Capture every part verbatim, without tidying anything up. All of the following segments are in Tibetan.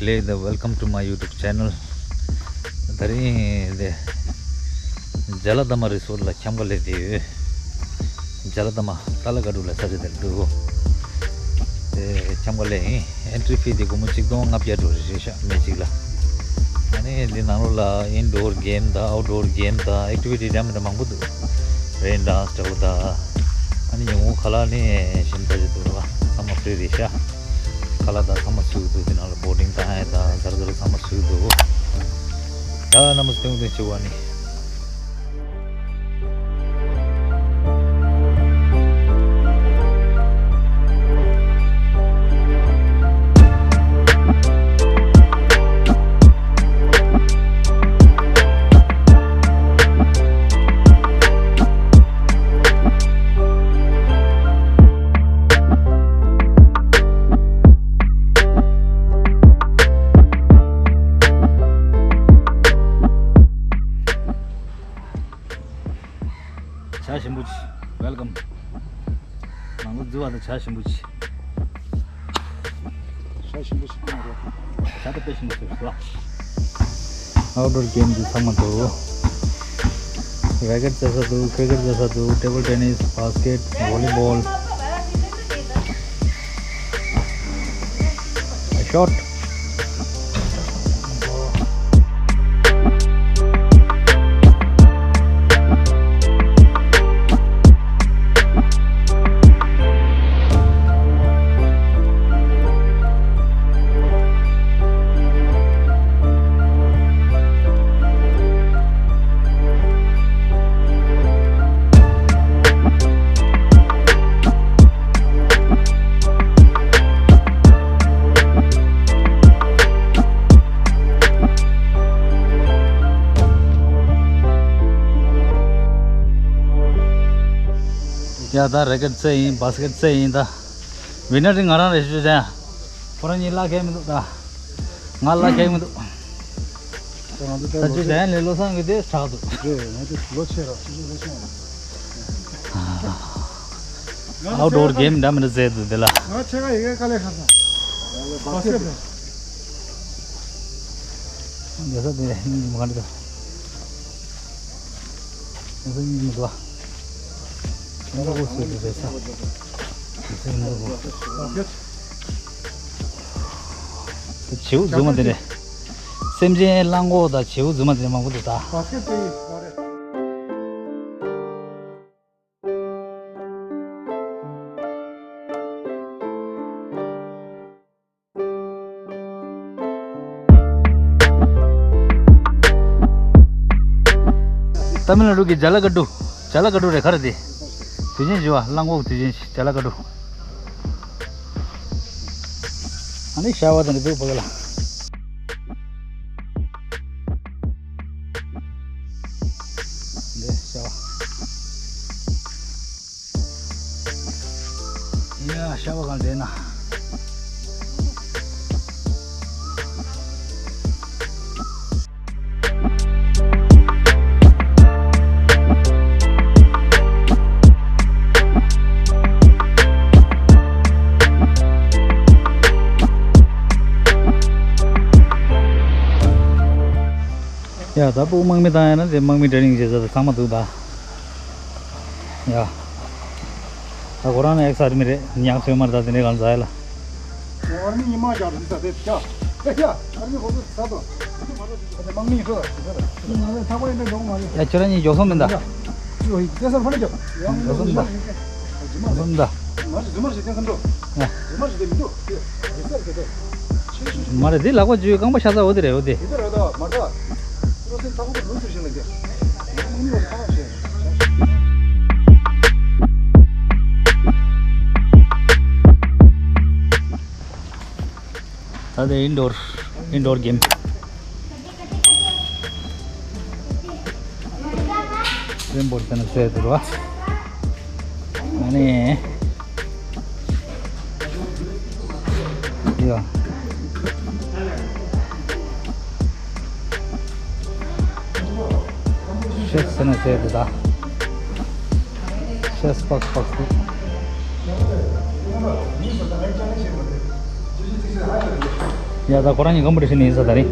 ལེ། The welcome to my YouTube channel. ད་རིང་དེ་ཇ་ལ་ད་མ་རི་སོར་ཊི་ལ་འཁྱམ་ག་ལེ་དེ་ཡོད། ཇ་ལ་ད་མ་ཏཱ་ལ་ཀ་ཌུ་ལ་ས་ཆ་དེར་འདུག་དེ་འཁྱམ་ག་ལེ་ཡིན། ཨེན་ཊི་རི་ཕི་དེ་སྒོར་མོ་ཆིག་སྟོང་ལྔ་བརྒྱ་འགྲོ་རེད་ཤག་མི་གཅིག་ལ། ཨ་ནི་འདི་ནང་ལོགས་ལ་ཨིན་ཌོར་གེམ་དང་ཨའུཊ་ཌོར་གེམ་དང་ཨེག་ཊི་བི་ཊི་འདྲ་མི་འདྲ་མང་པོ་འདུག་རེན་ཌཱན་སི་འདྲ་བོ་དང་། ཨ་ནི་ཉིན་གུང་ཁ་ལག་ནི་ཞིམ་ཐག་ཆོད་འདུག་ར། ཚང་མ་ཕི་རི་རེད་ཤག་ཁ་ལག་དང་ཚང་མ་ཚུད་འདུག་དེ་ནང་ལ་བོ་ཊིང་དང་ཨེ་དང་ག་རེ་ག་རེ་ཚང་མ་ཚུད་འདུག་ཡ་རྣམ་པ་ཚོ་སྟོན་སྟོན་བྱེད་པ་ནི། བྱ་ཞིམ་པོ་ཆེ། Welcome. ནང་ལ་འཛུལ་བ་དང་བྱ་ཞིམ་པོ་ཆེ། བྱ་ཞིམ་པོ་ཞིག་གོན་རོགས། བྱ་དང་དཔེ་ཞིམ་པོ་ཟེར་སོ། ཨའུཊ་ཌོར་གེམ་འདི་ཚང་མ་འདུག་རེ་ཀེཊ་རྩེ་ས་འདུག་ཁི་རི་ཀེཊ་རྩེ་ས་འདུག་ཊེ་བལ་ཊེ་ནིས། བྷ་སི་ཀེཊ། བོ་ལི་བོལ། ཤོཊ། ཡ་ད་རེ་ཀེཊ་རྩེ་ཡིན། བྷ་སི་ཀེཊ་རྩེ་ཡིན་ད། ཝི་ནར་དེ་ང་རང་རེད་ཞུ་ཅན། ཁོ་རང་གཉིས་བརླག་མཁན་མི་འདུག་ད། ང་བརླག་མཁན་མི་འདུག་ད་ཅི་ཟེར་ལས་བློ་བཟང་གི་དེ་དྲག་འདུག་རེད། ང་ཚོ་ལོ་ཆེ་ར་ཆུ་ཆུ་ལོ་ཆེ་ར། ཨའུཊ་ཌོར་གེམ་འདྲ་མི་འདྲ་རྩེ་འདུག་དེ་ལ། ང་ཆེ་ག་ཡི་གེ་དཀའ་ལས་ཁག་སོང་། བ་སེ་བ། ཡ་ས་དེ་མ་ག་འདྲ་འདུག་ཡ་ས་མི་འདུག་ཨ། ང་ལ་གོ་སུ་དེ་རེད་ས། དེ་ས་མི་འདུག་གོ། བྱེའུ་རྫུན་མ་དེ་འདྲས། སེམས་ཅན་གླང་གོག་དང་བྱེའུ་རྫུན་མ་དེ་འདྲས་མང་པོ་འདུག་ད། ཏ་མིལ་ནཱ་ཌུ་གི་ཇ་ལ་ཀ་ཌུ། ཇ་ལ་ཀ་ཌུ་རེད་ག་རེ་དེ། དུས་ཆེན་ཞུ་བ་གླང་གོག་དུས་ཆེན་ཞིག་ཇ་ལ་ཀ་ཌུ། ཨ་ནི་ཤ་བ་དང་འདྲ་འདུག་བ་ག་ལ། འདི་ཤ་བ། ཡ་ཤ་བ་གང་བསྡད་ན། ཡ་ད་ཕྲུ་གུ་དམག་མི་བཏང་ཡ་ན་དེ་དམག་མི་ཊེ་རེ་ནིང་བྱེད་ས་དེ་ཚང་མ་འདུག་ད། ཡ། ད་ཁོ་རང་ནི་ཨེག་སི་ཨར་མི་རེད། ཉག་ཚོད་མར་ད་དེ་འདྲའི་གང་ཟ་ཡ་ལ། ཨར་མི་ཉི་མ་རྒྱག་རུ་ཟ་དེ་ཡ། ཨེ་ཡ། ཨར་མི་ཁོ་ཚོ་ཟ་དོ། དམག་མི་ཚོ་ཟ་དོ། ང་ཚོ་ཚགས་པ་ཡིན་ན་འགྲོ་མ་རེད། ཡ་ཁྱོད་རང་གཉིས་མགྱོགས་སོང་མིན་ད། ཡོ་ཡི་དེ་སར་ཕ་ནི་མགྱོགས། མགྱོགས་སོང་མིན་ད། མགྱོགས་སོང་མིན་ད། མ་རེད་དེ་ལག་པ་འཇུ་རྐང་པ་ཤ་ཚ་འོ་དེ་རེད་འོ་དེ། ད་དེ་ཨིན་ཌོར། ཨིན་ཌོར་གེམ། རིན་པོ་ཆེ་ནི་ཟེར་དུ་ར། ཨ་ནི། ཡ། ཤེས་ཟེར་ནས་ཟེར་དུ་ད། ཤེས་པགས་པགས་སུ། ཡ་ད་ཁོ་རང་གཉིས་ཀམ་པི་ཊི་ཤན་ཡིན་ས་ད་རེད།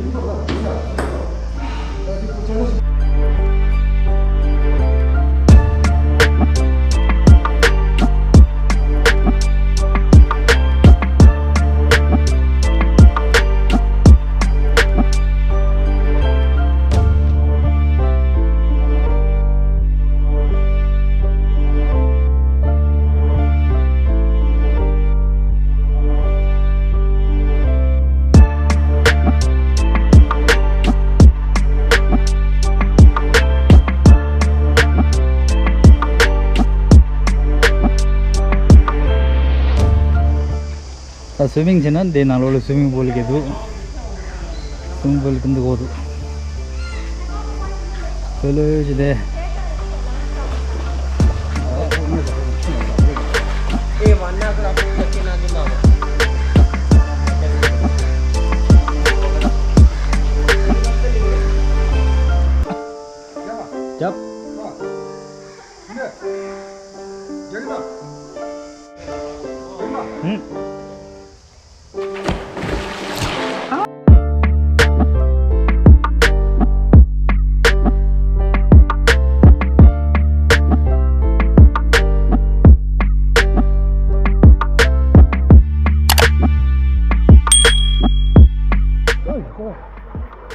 ད་སུའི་མིང་བྱས་ན་འདི་ནང་ལོགས་ལ་སུའི་མིང་པུལ་གི་འདུག་སུའི་མིང་པུལ་གི་འདུག་གོ་འདུག་ཕྱི་ལོགས་ཀྱི་དེ། རྒྱབ། ཧུམ།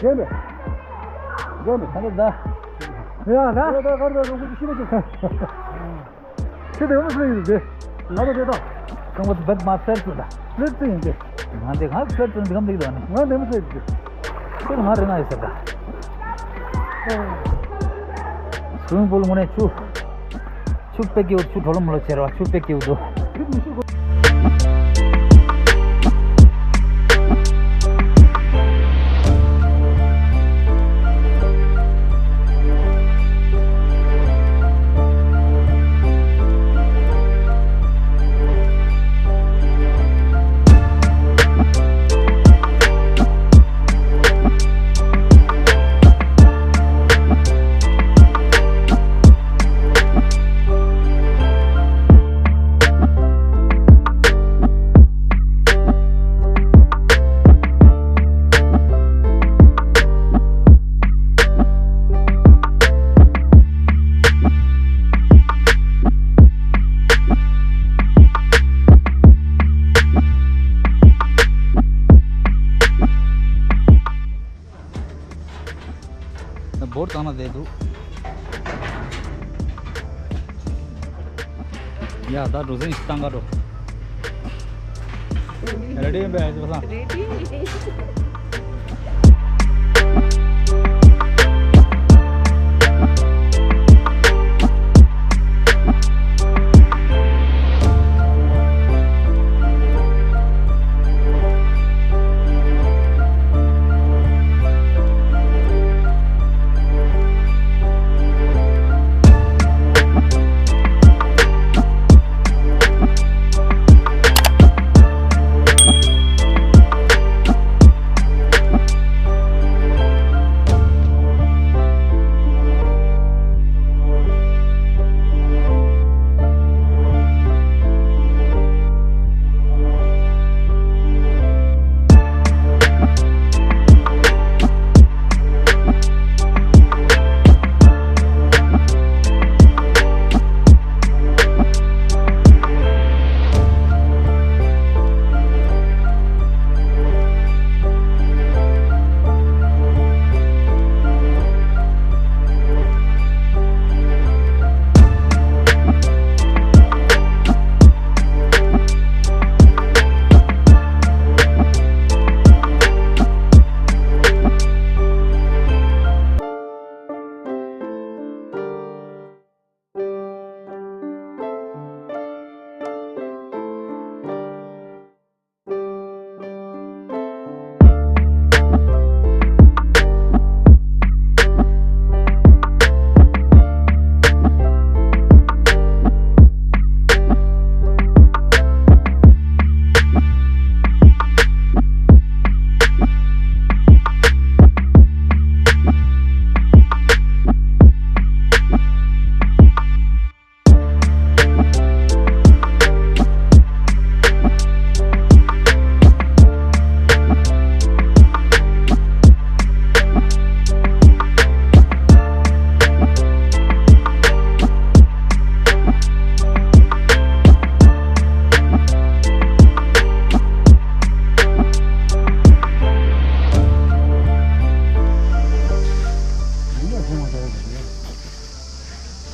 རྒན་པས། རྒན་པས། ད་ད་ད། ཡ་ད། ད་ད་གར་ད་རུང་ཁུ་ཤི་མ་ཤི། ཁྱེད་དེ་མོ་སུ་ཡིན་དེ། ང་ཚོ་དེ་དང་། ཁང་པ་དེ་བད་མ་ཕེར་ཚུ་ད། ལེར་ཚུ་ཡིན་དེ། ང་དེ་ང་ཕེར་ཚུ་འདི་གམ་འདི་གི་དོ་ནི། ང་དེ་མོ་སུ་ཡིན་དེ། ཁྱེད་ང་རེ་ང་ཡི་ཟེར་ད། སུའི་མིང་པུལ་ངོ་ནས་ཆུ། ཆུ་པེ་ཀེའུ་ཆུ་གྲོ་ལོ་མོ་ལོ་ཆེ་ར་བ་ཆུ་པེ་ཀེའུ་དུ། འབོར་བཏང་ན་བསྡད་འདུག་ཡ་ད་འགྲོ་ཟིན་ཞིག་བཏང་ག་འགྲོ། རེ་ཌི་ཡིན་པས་ཨ་ཅག་ལགས། རེ་ཌི།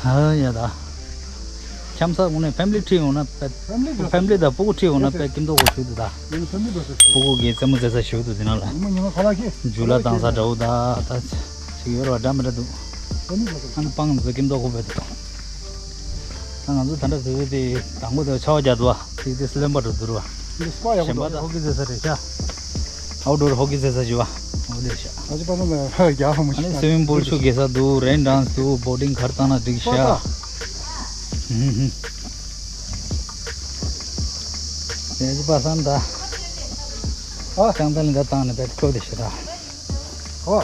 ཨ་ཡ་ད། འཁྱམ་ས་ངོ་ནས་ཕེམ་ལི་ཁྲིད་འོང་ན་པད། ཕེམ་ལི་དང་སྤུ་གུ་ཁྲིད་འོང་ན་པད་ཀྱིན་མདོག་ཁ་པོ་ཞིག་འདུག་ད། ཕེམ་ལི་དང་སྤུ་གུ་ཁྲིད་འོང་ན་པད་ཀྱིན་མདོག་ཁ་པོ་ཞིག་འདུག་ད། ཕེམ་ལི་དང་སྤུ་གུ་གི་རྩེད་མོ་རྩེ་ས་ཞིག་ཡོད། སྤུ་གུ་གི་རྩེད་མོ་རྩེ་ས་ཞིག་འདུག་དེ་ནང་ལ། ཉི་མ་ཉི་མ་ཁ་ལག་གི་འཇུ་ལག་བཏང་ས་འདྲ་བོ་ད་ད་ཞིག་ཡོད་ར་འདྲ་མི་འདྲ་འདུག་ཕེམ་ལི་དང་སྤུ་གུ། ཨ་ནི་སྤང་མཛོད་ཀྱིན་མདོག་ཁ་པོ་འདུག་ད་ང་ཚོ་ད་ལྟ་བཟོས་བཟོས་དེ་དང་པོ་དེ་ཆར་པ་རྒྱག་འདུག་བ། དེ་དེ་སི་ལེན་པ་འགྲོ་འདུག་བ། འདི་སི་པ་ཡག་པོ་འདུག་གཞན་པ་ད་ཧོ་ཀི་རྩེ་ས་རེད་ཤག་ཨའུ་ཌོར་ཧོ་ཀི་རྩེ་ས་ཞིག་ཡོད་བ། འོ་དེ་ཤག་ཨ་ཅི་པ་ན་ལ་ཧ་རྒྱག་ཧ་མ་ཨ་ནི་ཤི་སུ་མིང་པུལ་ཆུ་རྒྱས་ས་འདུག་རེན་ཌན་སི་འདུག་བོ་ཊིང་ག་རེ་བཏང་ན་འགྲིག་ཤག་ཧུམ་ཧུམ། དེ་ཨ་ཅི་པ་སང་ད། ཨ་ཅང་ད་ལིན་ད་བཏང་ནས་ད་ཁོ་དེ་ཤི་ད། ཨོ།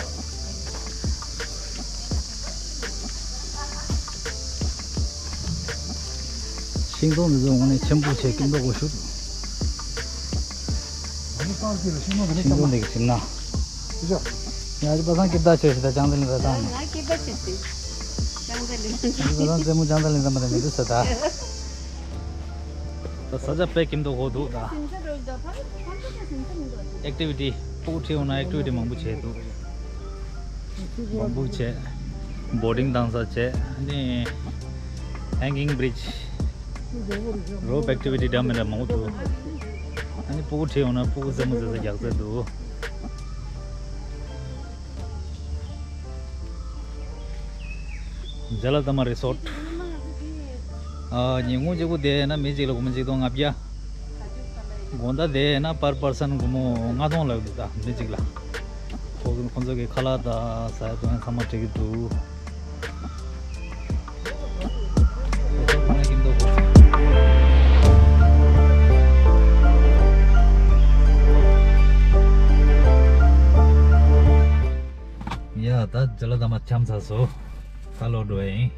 ཤིང་སྡོང་འདི་ཚོ་འོང་ནས་ཆེན་པོ་བྱས་ཀྱིན་མདོག་ཁ་པོ་ཞིག་འདུག་ཨ་ནི་སྤང་ཁྱེར་ལ་ཤིང་སྡོང་འདི་ནས་ཤིང་སྡོང་འདི་གི་གྲིབ་ན། ཡ་ཅི་པ་སང་སྐྱིད་ད་ཆོས་ཤིག་ད་ཅང་ཚེ་ལ་ད་ད་ནི། ང་སྐྱིད་ད་ཆོས་ཤིག་ཅང་ཚེ་ལ་ཡ་ཅི་པ་སང་རྩེད་མོ་ཅང་ཚེ་ལ་ད་མ་ད་མི་འདུག་ས་ད། ད་ས་ཆ་དཔེ་ཀྱིན་མདོག་ཁ་པོ་འདུག་ད། ཨེག་ཊི་བི་ཊི་སྤུ་གུ་ཁྲིད་འོང་ན་ཨེག་ཊི་བི་ཊི་མང་པོ་བྱས་འདུག་བམ་བུ་བྱས། བོ་ཊིང་བཏང་ས་བྱས། ཨ་ནི་ཧེང་གིང་བི་རི་ཇི། རོབ་ཨེག་ཊི་བི་ཊི་འདྲ་མི་འདྲ་མང་པོ་འདུག་ཨ་ནི་སྤུ་གུ་ཁྲིད་འོང་ན་སྤུ་གུ་རྩེད་མོ་རྩེ་ས་རྒྱག་རྩེ་འདུག་ཇ་ལ་ཏ་མ་རི་སོརཊ། ཨ། ཉིན་གུང་གཅིག་པུ་བསྡད་ན་མི་གཅིག་ལ་སྒོར་མོ་ཆིག་སྟོང་ལྔ་བརྒྱ། དགོང་དག་བསྡད་ན་པར་པར་སན་སྒོར་མོ་ལྔ་སྟོང་ལབ་འདུག་ད་མི་གཅིག་ལ། ཁོ་ཁོ་ཚོ་གི་ཁ་ལག་དང་ཟ་ཡ་འཐུང་ཡ་ཚང་མ་སྤྲད་ཀྱི་འདུག་ཡ་ད་ཇ་ལ་ཏ་མ་འཁྱམས་ཚར་སོང་། ད་ལོག་འགྲོ་ཡ་ཡིན།